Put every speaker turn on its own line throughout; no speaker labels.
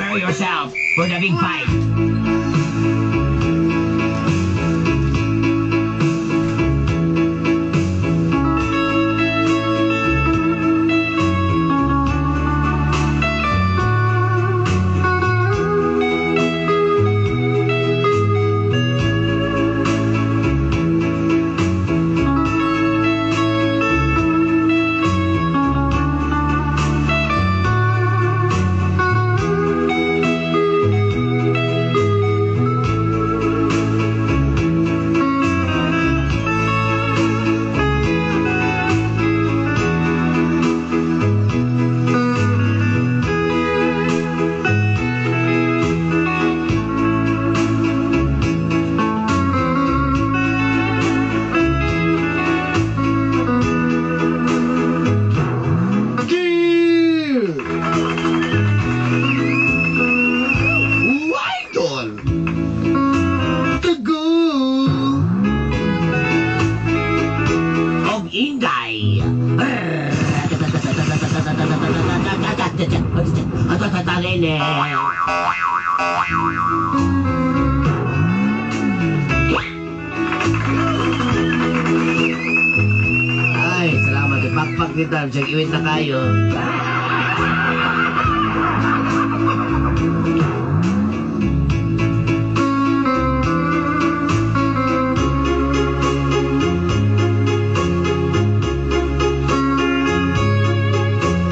Prepare yourself for the big fight.
Cheers! Idol! Tago!
Og Inday. Ay, salamat. Pakpak dito. Bisag iwit na kayo.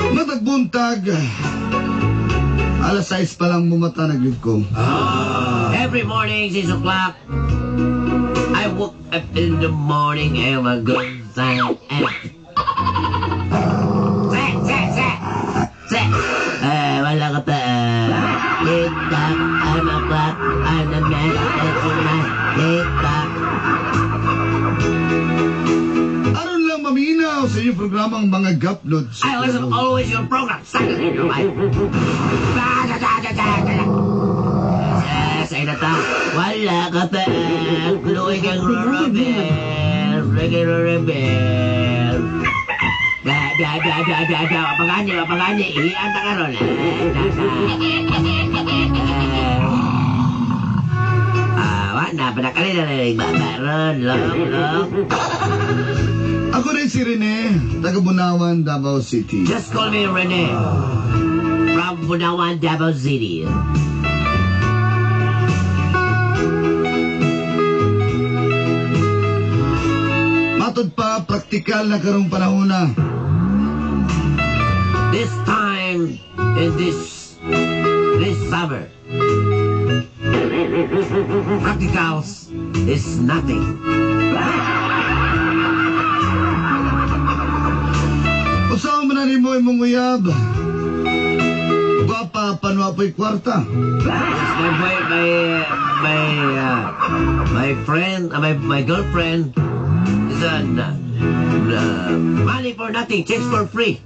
Matag buntag, alas 6 pa lang mumata na gyud ko.
Every morning, 6 o'clock, I woke up in the morning, have a good time. Se, se, se, se. Eh, wala ka pa. Eh. Tick tock, I'm a clock, I'm the man, that's my tick tock.
Aron lang maminaw sa inyong programang Mga Gapnod sa
I listen always your program. Ay. Ba, da, da, da, da, da. Yes, ay na ta. Wala ka pa. Luwi kang rurubel. Luwi kang rurubel. Da, da, da, da, da, da. Pagani, pagani. Iyan ta karon. Eh, da, da. Eh. Ah, wa na. Panakali na na. Babaron. Long, long.
Ako rin si Rene, taga Bunawan, Davao City.
Just call me Rene. From Bunawan, Davao City.
Matod pa, praktikal na karong panahon na.
This time in this summer, practicals is nothing.
Usawa man na nimo imong uyab. Gwapa panwa po'y kwarta.
Yes, my boy, my friend, my girlfriend is a money for nothing, chicks for free.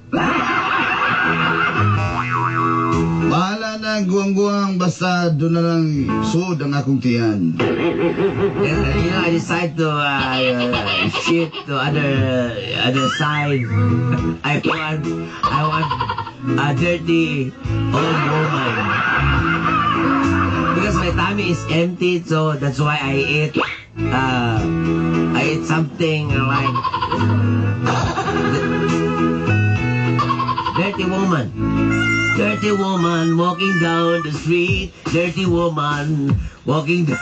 Bahala na guwang-guwang basta doon na lang sud ang akong tiyan.
Yes, I decide to shift to other side. I want a dirty old woman. Because my tummy is empty, so that's why I eat something like dirty woman. Dirty woman walking down the street. Dirty woman walking down.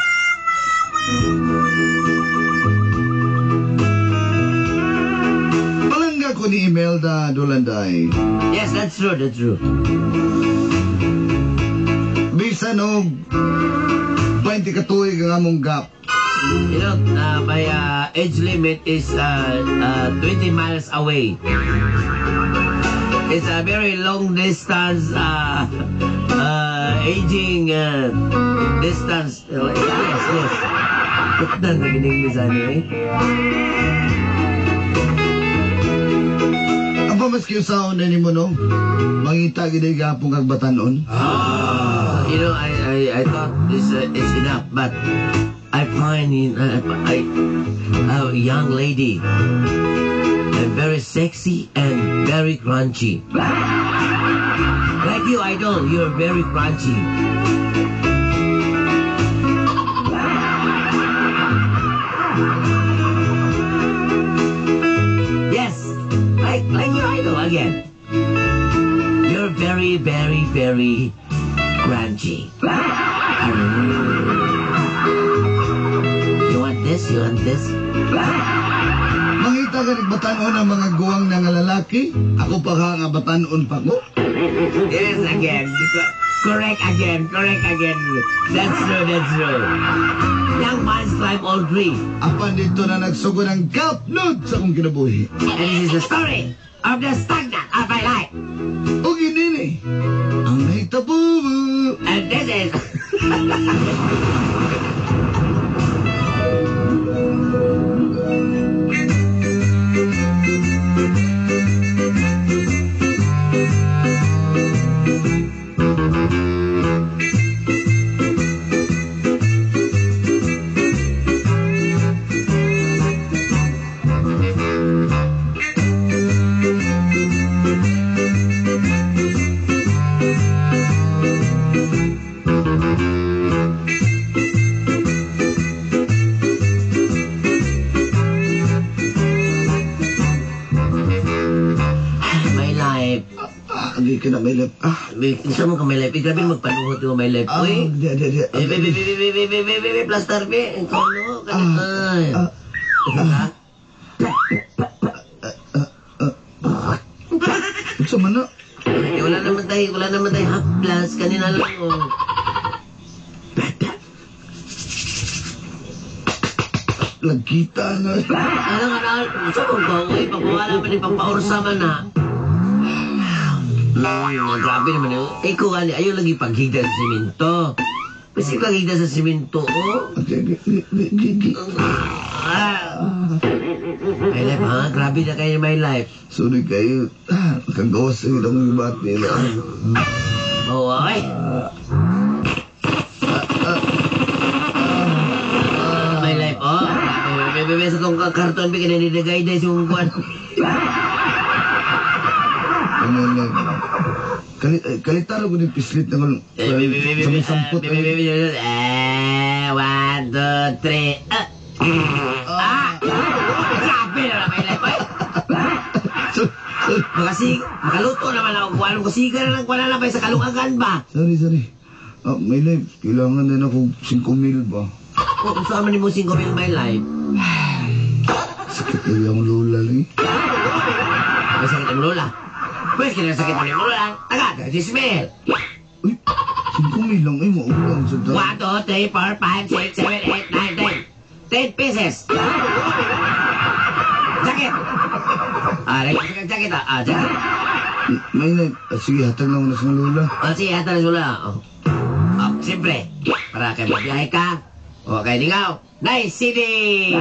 Palangga ko ni Imelda Dulanday.
Yes, that's true. That's true.
Bisan og 20 ka tuig ang among gap.
My age limit is 20 miles away. It's a very long distance, aging distance. Yes. Putnan na gining sa eh.
Ang pamaski usaon na nimo no, mangita gid ay gapong kag batanon.
I thought this is enough, but I find in, I, a young lady and very sexy and very crunchy. Like you, idol, you're very crunchy. Yes, like you, idol, again. You're very, very, very crunchy. You want this? You want this?
Mangita ka nagbatanon ang mga guwang na nga lalaki. Ako pa ka nga batanon pa ko.
Yes, again. Correct again. Correct again. That's true. That's true. Young minds climb all tree.
Apan dito na nagsugod ang kapnod sa akong kinabuhi.
And this is the story of the stagnant of my life.
O ginini, ang nahitabo.
And this is... My life.
Ah, agi ka na may lep. Ah,
Isa mo ka my life. Grabe magpanuhot mo my life.
ah,
Uy.
di, di, di.
Eh, be, be, be, be, be, be, be, be, be, plaster, be. Ikaw, no? Ay.
Ah,
Ha?
Unsa man na?
Eh, wala naman tayo half plus. Kanina lang, oh.
Lagkita na.
Ano nga na? Sa mong ba? Uy, pagpawala man ni pagpaursa man na. Grabe naman yun. Ikaw nga, ayaw lagi paghigda sa simento. Kasi paghigda sa simento, oh.
Okay, gi, gi, gi, gi.
Ah. My life, ha? Grabe na kayo my life.
Sorry kayo. Ah, kagawas sa ilang bati.
Oh, ay. My life, oh. Bebe, bebe, sa tong karton, bigyan na nilagay dahil yung kwan.
Ano lang. Kalitaro ko ni pislit na kung
Eh, bebe, bebe,
sa may
bebe,
sampot.
bebe, bebe, bebe, eh, 1, 2, 3, ah. Ah! Grabe na my life, ay.
Sorry, sorry,
Makaluto naman ako. Kung anong kusiga na lang, wala lang pa sa kalungagan ba?
Sorry, sorry. Ah, my life, kailangan na ako 5 mil ba?
Oh, kung saan man mo 5 mil my life.
Sakit na yung lola ni.
May sakit ang lola. Pwes, kinasakit mo yung lola. Agad, 10 mil.
Uy, 5 mil lang. Ay, maulang sa
1, 2, 3, 4, 5, 6, 7, 8, 9, 10. 10 pieces. Jacket. Ah, jacket, jacket, ah, ah, jacket.
My life, ah, sige, hatag lang ako na sa lola.
Oh, sige, hatag na sa lola. Oh. Oh, siyempre, para kay mabiyahe ka. O, kay Lingaw. Nice city!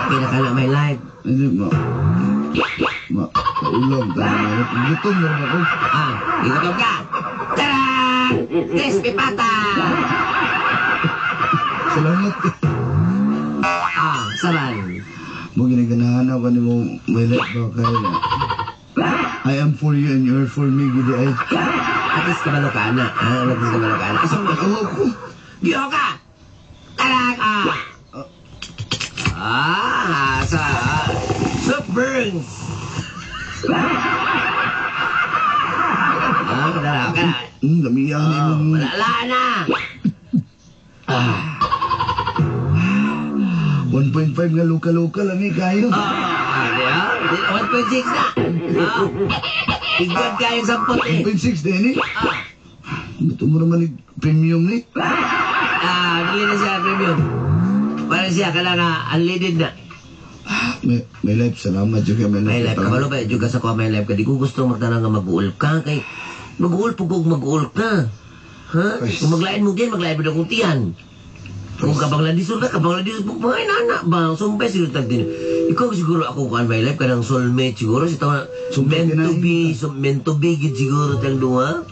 Pinakala my life.
Hindi, maulam. Gutom na rin ako.
Ah, igutom ka. Tara! Crispy pata!
Salamat.
Ah, saran.
Mo ginaganahan ako ni mo my life ba kaya I am for you and you are for me, gidi ay.
At least kabalo ka na. Ah, at least kabalo ka na. Asa mo?
Ako ko.
Giho ka! Tara ka! Ah, sa soup burns. Ah, tara, ka.
Lamiyan ni
Oh,
mong
wala na. Ah,
1.5 nga luka-luka lami kayo.
Oh, di ba? 1.6 na. Ah. Igod kayo sampot eh.
1.6 din eh.
Ah,
Ito mo naman ni premium ni.
Ah, dili na siya premium. Para siya kana nga unleaded na.
May life, salamat juga may life.
May life kabalo ba juga sa ko may life ka di ko gusto magtanang nga mag-uul ka kay mag-uul pug og mag-uul ka. Ha? Kung maglain mo diyan, maglain mo na kung tiyan. Kung kabangladisol ka, kabangladisol mo, mga inana ba? Sumpay siguro tag din. Ikaw siguro ako kuan my life kanang soulmate siguro si tawa
Sumpay
meant to
tinay.
be, so, meant to be gid siguro tang duha.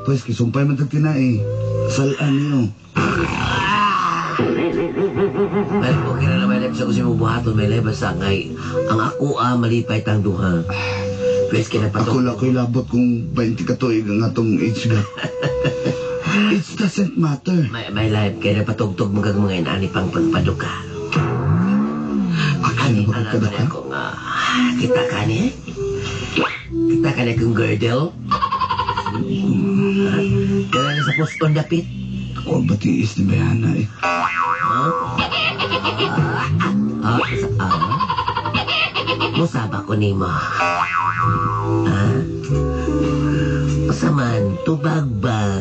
Pues, kisumpay man tag tinai. Salaan niyo.
Ah! Well, okay na lang my life sa kasi mo buhaton my life basta ngay ang ako ah malipay tang duha. Pwes kaya
Ako
nagpatugtog.
lang ko'y labot kung 20 ka tuig ang atong age gap. It doesn't matter.
My life, kaya napatugtog mo kag mga inani pang pagpaduka.
Akala
Ani,
ba
ana
ka
ba
ka?
ako nga, kita ka ni? Kita ka ni kong girdle? Ha? Kaya ni sa post on dapit?
Ako ang batiis ni Bayana eh.
Ha? Ah, sa, ah? Musaba ko nimo. Ha? Usa man, tubag ba?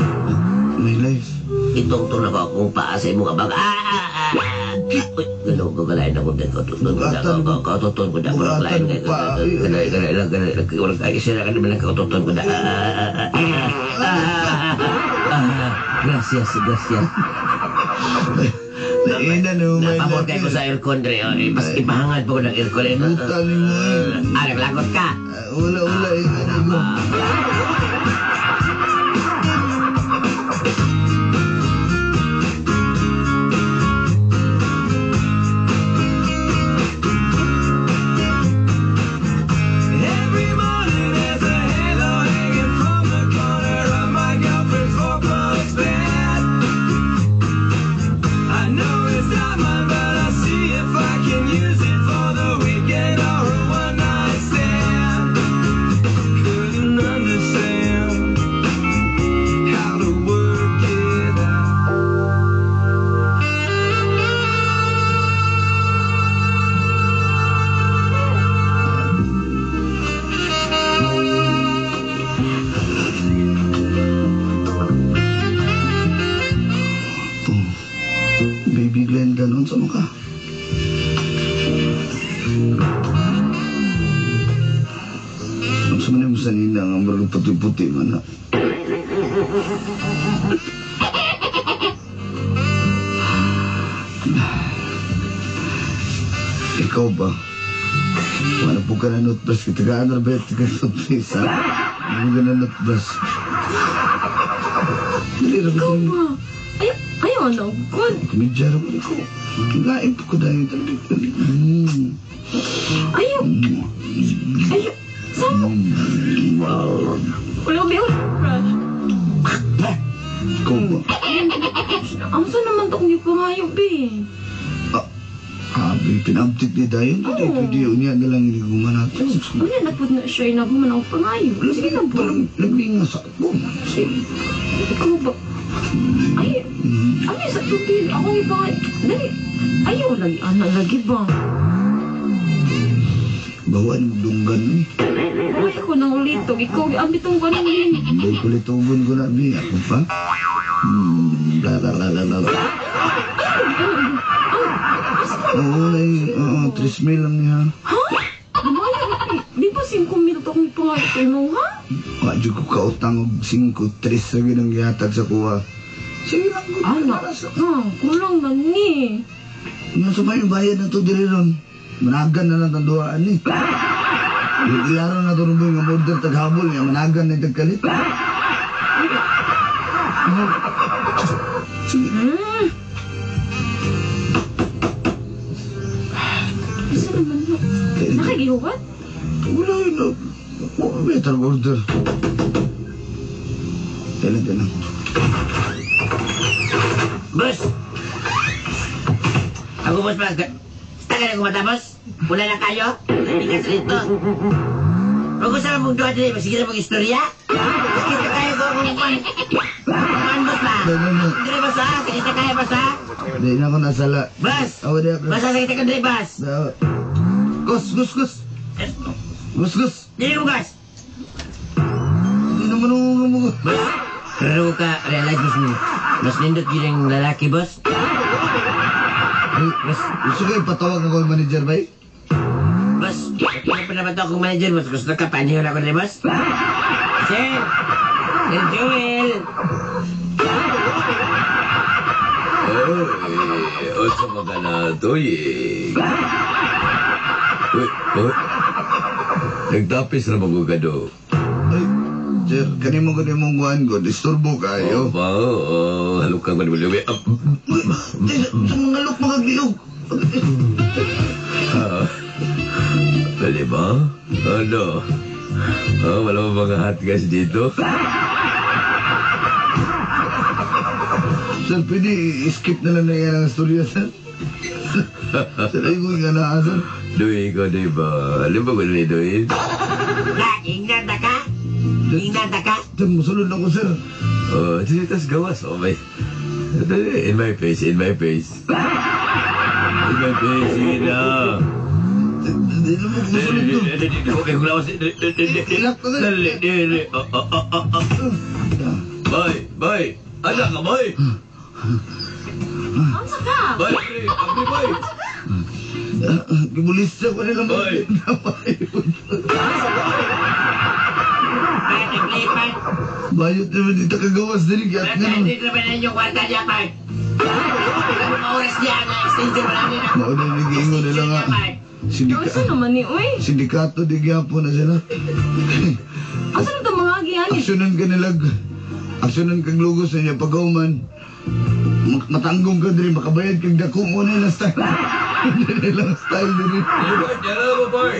My life.
Itong tulog akong paa sa imong abang. Ah, ah, ah, ah. Uy, galaw ko galain ako dito. Kaututon ko da. Kaututon ko da. Galain ko da. Galay, galay, galay, galay. Ay, sila ka naman ang kaututon ko da. Ah, ah, ah, ah, ah, ah. Gracias, gracias.
Naina no, my
Napabor
life.
kayo ko sa aircon, Dre. Oh, Ipahangad po ko ng aircon. Eh.
Buta ni mo eh.
Ah, naglagot ka.
Ah, wala, wala. Eh, ano ko.
Every morning there's a halo hanging from the corner of my girlfriend's four-post bed. I know it's not mine, but I'll see if I can use it for the weekend or a one-night stand. Couldn't understand how to work it out.
Oh, Baby Glenda, noon sa ka? Ang sa man mo sa nina nga marag puti-puti man na. Ikaw ba? Wala po ka na notebrush. Tagaan na ba ka toothpaste, ha? Wala ka na notebrush. Dali,
Ikaw
rabi
ba? Ay, ayaw na, God.
Komedya ra ko. Lain po ko dahil talaga.
Ayaw. Ayaw. Sama. Wala ba yung brush?
Ikaw ba?
Ang saan naman to kung ipangayo, be?
Ah, pinabtit ni Dayon. Hindi,
Oo.
pwede yun. Niya na lang iniguman natin.
Wala na po na siya, inaguman ako pangayo. Sige na po.
Parang labi nga sa ako.
Ikaw ba? Ay, ano yung sa tubig? Ako ipangayo. Dali. Ayaw lagi, anak lagi ba?
Bawan mo dunggan eh.
Uy, ko nang ulitog. Ikaw, ambitong ko nang ulit.
Hindi ko litugon ko na, bi. Ako pa. Bla bla bla bla bla. Oo, ay, oo, 3 mil lang niya.
Ha? Lumaya, di ba 5 mil to akong ipangayo kay mo, ha?
Wa jud ko kautang og 5, 3 sa ginang gihatag sa kuha. Sige lang, good.
Anak, ha, kulang man ni.
Nga sa may bayad na to diri ron. Managan na lang tanduaan ni. Ilaro na to ron nga order taghabol nga managan na tagkalit. Sige.
Isa naman no. Nakagihuwat?
Wala yun. No. Better order. Tela, tela.
Boss! Ako, boss, pag... Tagal na kumatapos? Wala na kayo? Hindi ka dito. Mag-usap mong duha dili, sige na mag-istorya. Sakit na kayo ko kung kung kung boss ba? Dili, boss, ha? Sakit na kayo, boss, ha?
Di na ako nasala.
Boss!
Awa di ako.
Boss, ha? Sakit na ka dili, boss!
Gus, gus, gus. Gus, gus.
Dili mo, gas!
Hindi naman ako mo.
Boss, pero ka realize, boss, mo, mas nindot yun ang lalaki, boss. Boss,
Gusto ko ipatawag ako ang manager ba eh?
Boss, ano pa naman to akong manager, boss? Gusto ka, panihon ako dili, boss? Sir! Sir Joel!
Oy, unsa man ka na, tuyig? Uy, uy. Nagtapis ra man ko kado.
Ay, sir, kanimo ko nimong kuhan ko. Disturbo kayo.
Oh, ba, oh, halukang man mo. Ah,
Di, sa mga luk, mga gliyog.
Ah, dali ba? Ano? Oh, wala ba mga hot guys dito?
Sir, pwede i-skip na lang na yan ang istorya, sir. Sir, ay ko nga na, sir.
Duy, ikaw, di ba? Alam ba ko na Duy?
Na, ingnan ta ka? Ingnan ta ka?
Sir, musulod ako, sir.
Oh, dito tas gawas. Oh, may... In my face, in my face. In my face, sige na.
Di na mo musulod to.
Okay, kulawas. Dali, dali. Oh. Bay, bay. Anak ka, bay.
Unsa ka?
Bay, abri, abri, bay.
Gibulista ko nila mo.
Oy.
Ay, naglipan.
Bayot naman dito kagawas din. Kaya nga naman.
Hindi naman na inyong kwarta niya, Park. Ilang mga oras niya na extension wala nila.
Mauna yung nag-iingon nila nga.
Unsa naman ni oy?
Sindikato di gyapon na sila.
Asa na itong mga giani?
Aksyonan ka nila. Aksyonan kag lugos sa inyo pagauman. Matanggong ka diri makabayad kag dako mo nila style. Nila style diri.
Bay, dala mo, bay.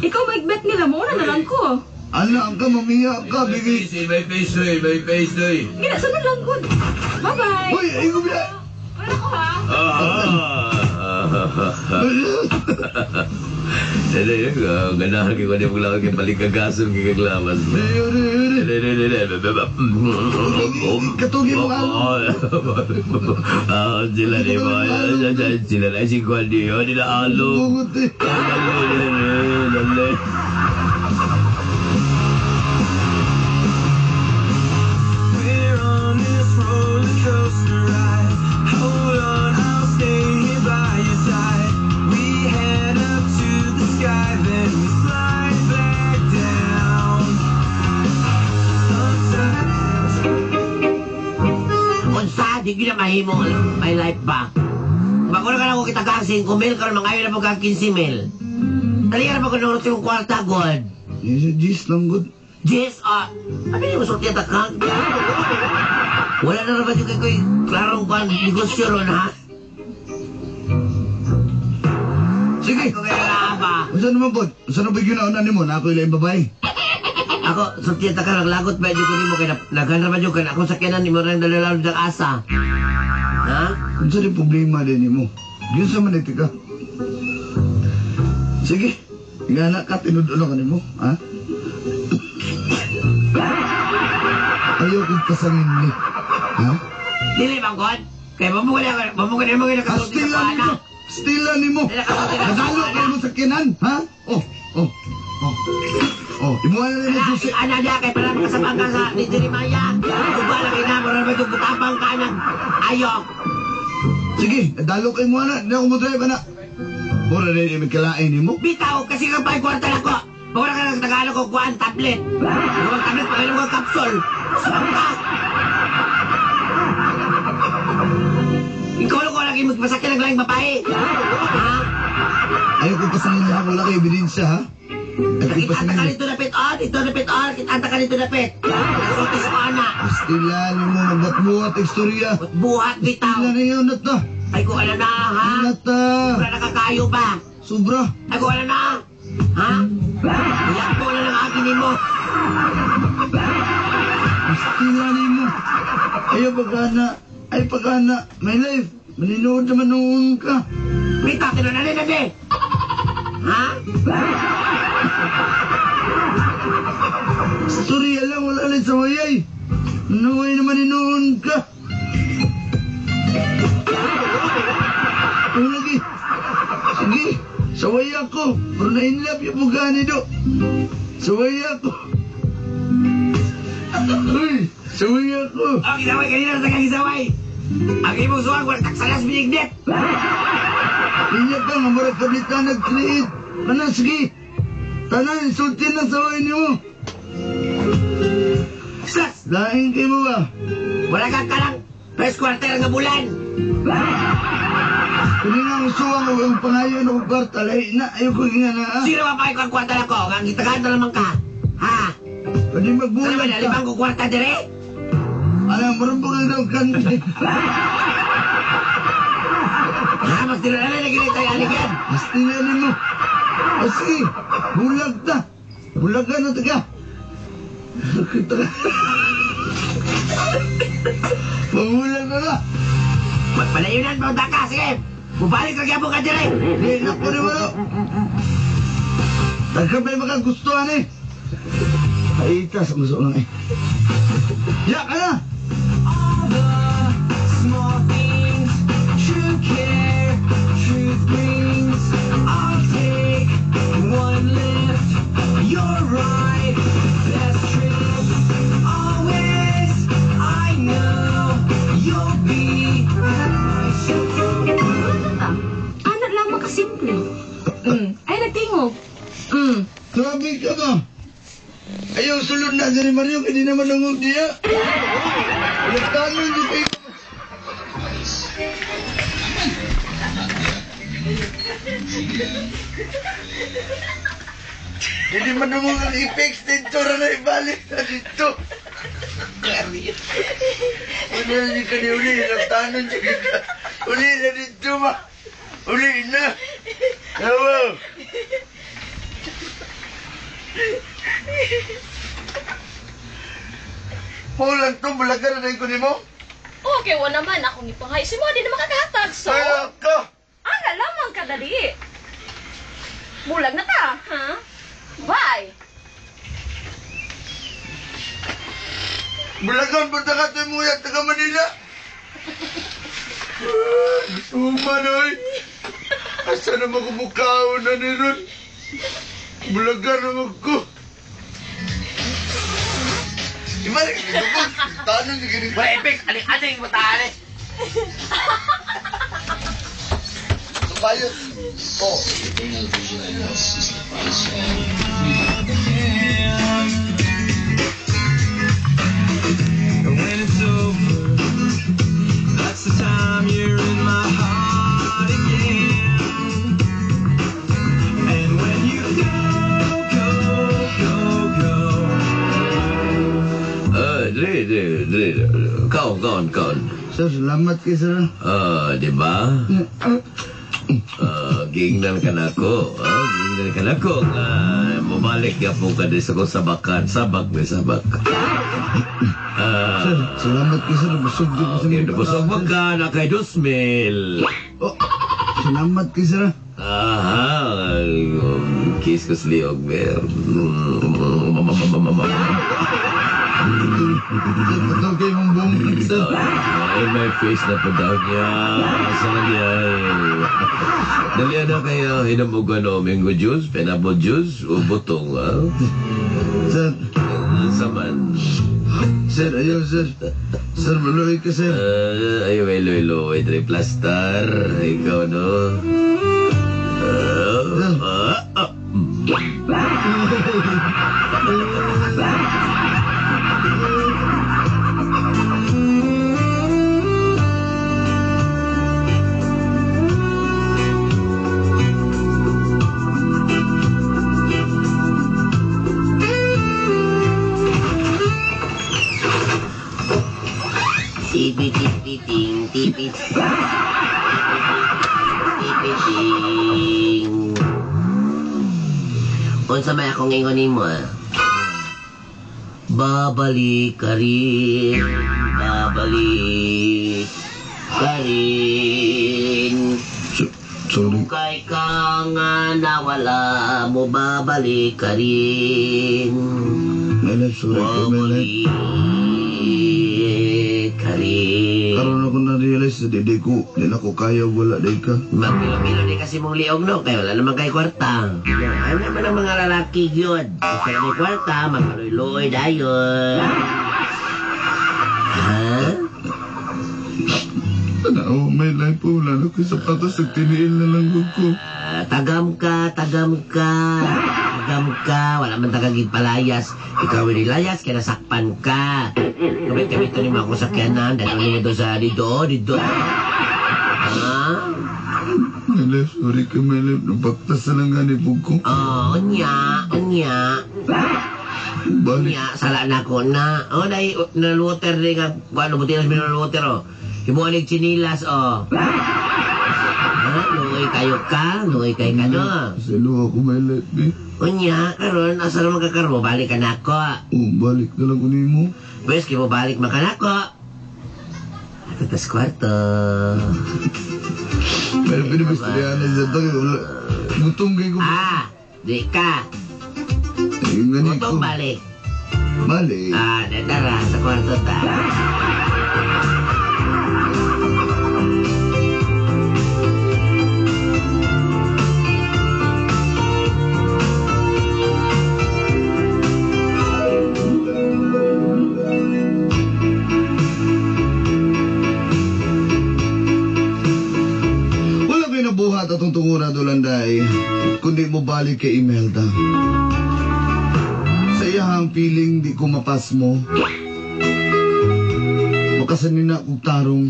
Ikaw maigbet nila mo na lang ko.
Anak ka, mamiya ka,
In my
bigay.
face, in my face, doy. My face, doy.
Gina, sunod lang gud. Bye-bye.
Hoy, ay ko bila.
Wala ko ha.
Ah. Dali, ganahan kayo ko di mo lang kay balik kagason kay kaglamas.
Dili, dili, dili.
Dali, dali, dali.
Katugi mo ka.
Ah, sila di ba? Sila na si Kwan di, oh, nila alo.
Bungot eh.
Dali, dali, dali.
We're on this roller coaster ride. Hold on, I'll stay here by your side. We head up to the sky, then we slide back down. Sometimes.
Unsa, di gyud na mahimo my life ba? Bago na ka na ko kita kang 5 mil, karon mangayo na po kang 15 mil. Dali ka na pa ko nung yung kwarta, God.
Yes, Gis lang good.
Jess, ah, ano yung masulti at kang? Wala na naman yung kay klarong kwan, negosyo ron, ha?
Sige.
Kung kaya ba?
Unsa naman po? Unsa na ba yung ginauna nimo? Na ako ilang babae.
Ako, sulti at ka, naglagot ba yung kunin mo kay naghanap ba yung kan akong sakyanan ni mo rin dalalalo ng asa. Ha?
Unsa ni problema din nimo? Yun sa man ka. Sige. Nga na ka tinud-uno ka nimo, ha? Ayaw kong kasangin ni. Ha?
Dili bang God? Kaya mamugod ako, mamugod mo kayo nakasulti sa
Astila nimo.
kuana.
Stila nimo. Nadalo kayo mo sakyanan, ha? Oh, oh, oh. Oh, imuha na nimo susi.
Ana niya kay para makasabang ka sa ni Jeremiah. Uba lang ina mo rin yung butabang ka nag ayok.
Sige, nadalo kayo mo ana. Hindi ako mo drive ana. Mura rin yung kalain nimo.
Bitaw kasi kang pay kwarta na ko. Mura ka ng Tagalog ko kuan tablet. Kuan tablet pangainom ko kapsul. Sabang ka. Ikaw ko lagi magpasakit ng laing babae. Ha?
Ayaw kong pasangin niya. Wala kayo ebidensya, ha? Ayaw kong
Nakita
pasangin
ka
niya.
nito napit on, ito napit on, kita ka nito napit. Nasulti sa ana.
Astila nimo, nagbuhat-buhat, istorya.
Buhat bitaw.
Astila na yun, nata.
Ay ko alam na ha.
Nata.
Wala nakakayo ba?
Sobra.
Ay ko alam na. Ha? Iyak po na lang akin nimo.
Astila nimo. Ayaw pagkana. Ay pagkana. My life. Maninood naman noon ka.
Bitaw, tinunalin na di. Ha?
Istorya lang, wala lang sa wayay. Naway naman inoon ka. Ano lagi? Sige, saway ako. Pero na-inlove yung bugani do. Saway ako. Uy, saway ako.
Oh, gisaway kanina sa kagisaway. Ang imong suwag, walang taksalas binignit.
Inya ka nga, murag kablita nag-create. Ano, sige. Tanan, insultin na saway niyo.
Sus!
Lain kayo mo ba?
Wala kang karang first quarter nga bulan.
Kani nga ang suwang o ang pangayon o kwarta, lahi na, ayaw ko nga na, ah.
Sino ba pa ang kwarta na ko? Ang gitagaan na naman ka. Ha?
Pwede
Ano
magbulag
ba,
ka.
limang ko kwarta dire?
Alam, meron pa kayo daw kante.
Ha? Mas tinunalin na ginit tayo aligyan.
Astilan mo. O sige, bulag ta. Bulagan na taga. Sakit ka. Mamulag na na.
Magpalayunan mo ka, sige. Mubalik ra gyapon ka dire.
Di na ko ni Maro. Daghan pa yung makagustuhan eh. Ay, itas ang gusto lang eh. Ya ka na!
All the small things, true care, truth brings. I'll take one lift, you're right, best trip. Always, I know you'll be my
Ano ka? Anak lamang kasimple. Ay, nagtingog.
Grabe ka ba? Ayaw, sulod na diri Mario, kaya di naman nungog niya. Nagtanong di kayo. Hindi man nungog ang i-fix dito na ibalik na dito. Uli na di ka ni uli, nagtanong di ka. Uli na dito ma. Uli na. Hello. Hulang to, bulagan na ko nimo.
Okay, wala naman. Akong ipangay. Si mo, di na makakahatag. So,
Kaya ka.
ana lamang kadali. Bulag na ta, ha? Bye!
Bulagan, punta ka tayo mo yan, taga Manila. Suman, oy. Asa na makumukhaon na ni Ron? Bulagan naman ko. Ibalik, tanong ni ganito.
Wala epek, aling-aling mo taali.
Bayot. Oh.
And when it's over, that's the time you're in my heart again. And when you go, go, go, go.
Ah, dre, dre, dre. Kaon, kaon, kaon.
Sir, salamat kay sir.
Ah, di ba? Ah, giingnan ka na ako. Ah, giingnan ka na ako. Nga, mubalik ka po ka di sa kong sabakan. Sabak, may sabak. Ah,
Sir, salamat kay sir. Busog ko sa
okay,
mga
busog mo ka na kay 2,000.
Oh, salamat kay sir.
Aha, kiss ko sa liog, ber.
Sir, patol kayo mong buong sir.
In my face na po daw niya. Sa niya. Dali na kayo, hinom og ano, mango juice, pineapple juice, o butong, ha?
Sir,
Saman.
sir, ayaw sir. Sir, maluhi ka sir.
Ayaw, ilo, ilo, ay, plaster. Ikaw, no? Ah, ah, ah.
Tipi tipi ting tipi tipi ting. Unsa may akong ingon nimo ah? Babalik ka rin, babalik ka rin.
Sorry.
Kay ka nga nawala mo, babalik ka rin.
My life, sorry kay my life.
Babalik ka rin.
Karon ako na-realize na di ko, di na ko kaya wala di ka.
Magpilo-pilo di kasi mong liog no, kaya wala naman kay kwarta. Ano naman ang mga lalaki yun? Gusto na may kwarta, magpaloy-loy dayon. Ha?
Tanaw, my life po, wala na ko sapatos, nagtiniil na lang ko.
Ah, tagam ka, tagam ka. Tagam ka, wala man tagagig palayas. Ikaw ay nilayas, kaya nasakpan ka. Gamit-gamit ni mga sakyanan, dahil mo doon sa dito, dito. Ha?
My life, sorry ka, my life. Nabaktas na lang nga ni ko.
Oh, unya, unya.
Balik.
Unya, sala na ko na. Oh, dai na water di nga, ano, buti na mineral water, oh. Himuan ni chinilas, oh. Ha? Luoy kayo ka? Luoy kay ka no?
Silo ako my life, eh.
Unya, karon asa naman ka karon? Balik ka nako.
Oh, balik na lang ko nimo.
Pwes, kay mo balik man ka nako. Tatas kwarto.
Pero pinipistriyana sa to. Wala. Gutom kay ko.
Ah, di ka.
Ay, ngani ko.
Gutom balik.
Balik.
Ah, di tara, sa kwarto ta.
Wala ko'y nabuhat atong tungura Dolanday, kundi mo balik kay Imelda. Sa iyahang feeling di ko mapas mo. Makasanin na kong tarong.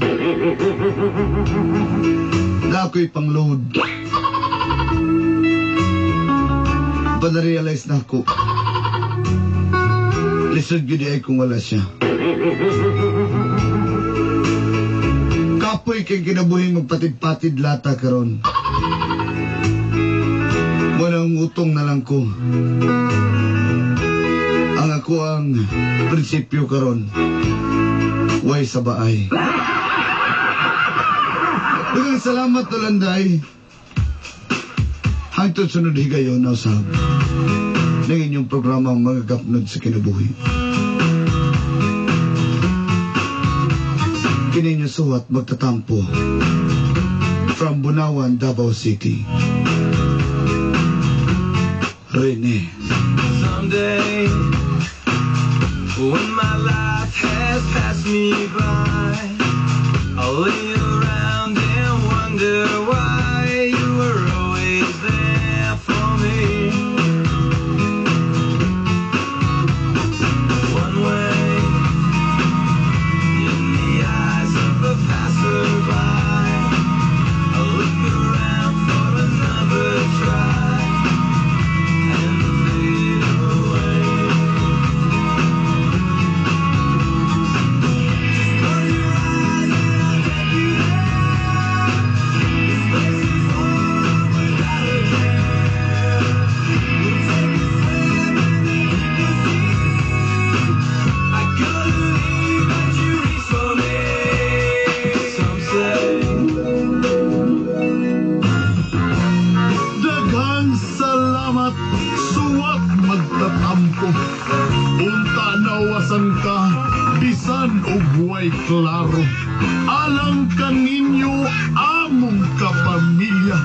Na ako'y pangload. Pa na-realize na ako. Lisod yun ay kung wala siya. Kapoy kay kinabuhing magpatid-patid lata karon. Muna ang utong na lang ko. Ang ako ang prinsipyo karon. Way sa baay. Daghang salamat, Tulanday. Hangtod sunod higayon na usab ng inyong programa ang mga gapnod sa kinabuhi. Kininyo suwat magtatampo from Bunawan, Davao City. Rene.
Someday, when my life has passed me by, I'll lay around and wonder why you were always there for me. One way, in the eyes of a passerby, I'll look around for another try and fade away. Just close your eyes and I'll take you there. This place is warm without a care. We'll take a swim in the deepest sea. I couldn't leave, but you reached for me. Some say.
Daghang salamat, suwat magtatampo. Unta nawasan ka, bisan og way klaro. Alang kaninyo among kapamilya.